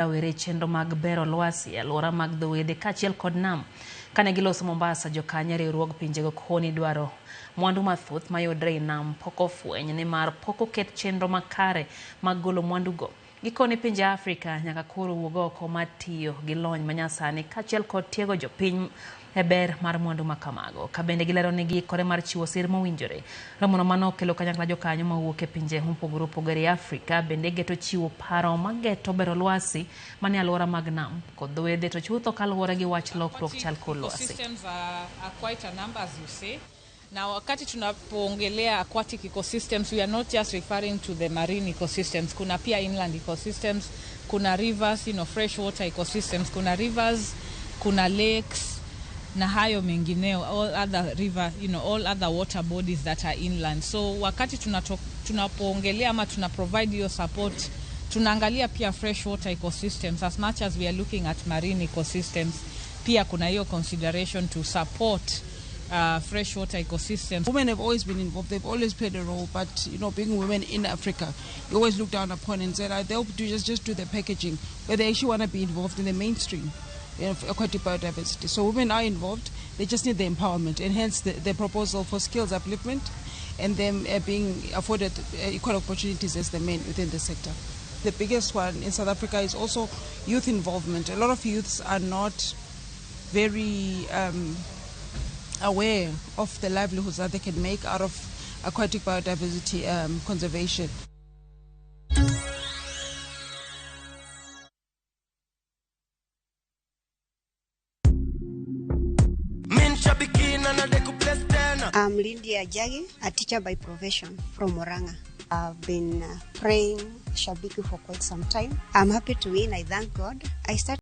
Rawere e chenro mag bero lwasi e alwora mag dho wedhe kaachiel kod nam. Kane giloso Mombasa, jokanyo e riwruog pinjego koni dwaro mwandu mathoth mayudre ei nam pok ofweny nimar pok oket chenro makare mag golo mwandugo. Gikone pinje Afrika nyaka koro wuog oko mar tiyo gi lony manyasani kaachiel kod tiego jopiny e ber mar mwandu ma kamago. Ka bende gilero ni giikore mar chiwo sir mowinjore. Romono mano okelo kanyakla jokanyo mawuok e pinje mopogore opogore e Afrika bende geto chiwo paro mageto bero lwasi manie alwora mag nam kod dho wedhe to chutho kaluwore gi wach lokruok chal kor lwasi. Ecosystems are quite a number, as you say. Na wakati tunapoongelea aquatic ecosystems, we are not just referring to the marine ecosystems. Kuna pia inland ecosystems, kuna rivers, freshwater ecosystems, kuna rivers, kuna lakes na hayo mengineo, all other river, all other water bodies that are inland. So wakati tunapoongelea ama tuna provide hiyo support, tunaangalia pia freshwater ecosystems as much as we are looking at marine ecosystems. Pia kuna hiyo consideration to support freshwater ecosystems. Women have always been involved, they've always played a role, but being women in Africa, you always look down upon and say, like, they'll do just do the packaging, but they actually want to be involved in the mainstream of aquatic biodiversity. So women are involved, they just need the empowerment, and hence the proposal for skills upliftment and them being afforded equal opportunities as the men within the sector. The biggest one in South Africa is also youth involvement. A lot of youths are not very aware of the livelihoods that they can make out of aquatic biodiversity conservation. I'm Lydia Jagi, a teacher by profession from Murang'a. I've been praying Shabiki for quite some time. I'm happy to win. I thank God. I started